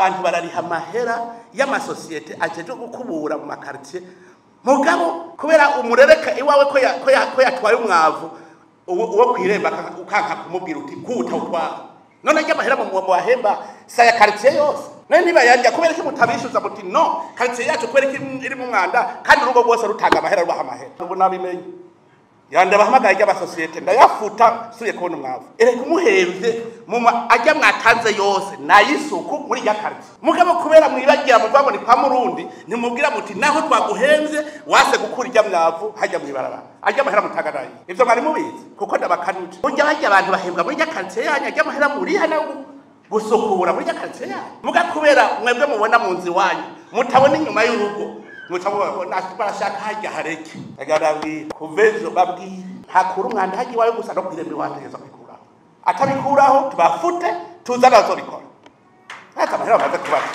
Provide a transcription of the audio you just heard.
Abantu barariha amahera y'amasosiyete ajejwe gukubura mu makartier, mugabo kubera umurereka iwawe ko yatwaye umwavu uwo kwiremba, ukanka kumubwira uti kuwuta utwara. None ajya amahera mu bahemba saya quartier yose, none nibayarya, kubera ko mutabishuza muti no quartier yacu kubera ko iri mu mwanda, kandi urugo rwose rutanga amahera, rubaha amahera? Ubu nabimenye, yanda bahamagaye ry'amasosiyete ndayafuta, suye kubona umwavu. Ereka umuhemvye muma ajya mwatanze yose nayisuku muri rya quartier, mugabo kubera mwibagira muvuga ngo ni kwa Murundi, ntimubwira muti naho twaguhemvye wase gukura ijya mwavu hajya mwibarabara, ajya amahera mutanga nayo. Ivyo mwari mubizi? Kuko ndabakanuje, burya bajya abantu bahembwa muri rya quartier yanyu, ajya amahera muriha nayo gusukura muri rya quartier yanyu, muga kubera mwebwe mubona mu nzu iwanyu, mutabona inyuma y'urugo, barashaka hajya hareke. Agarabwira kuva ejo, babwire ntakura umwanda hajya iwawe gusa, no kwiremba iwawe ategereza kwikuraho. Atabikuraho tubafute, tuzane abazobikora. Ntacyo amahera bamaze kubaca.